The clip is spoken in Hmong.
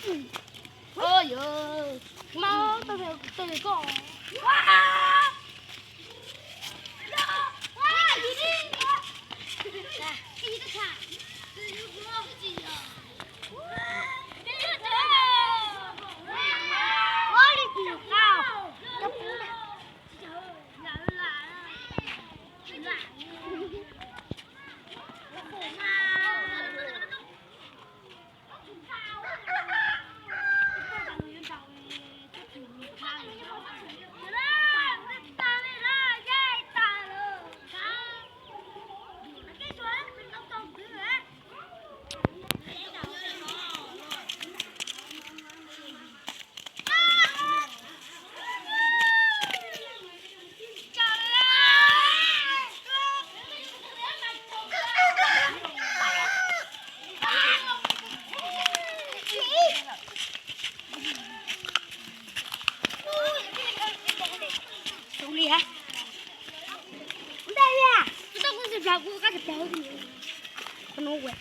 Ôi giời, mau tao, tao kìa koj. Tus li hab. Ntej li, tus tau kuv tsis plam kuv kab tsis plam. Qhov nuav ua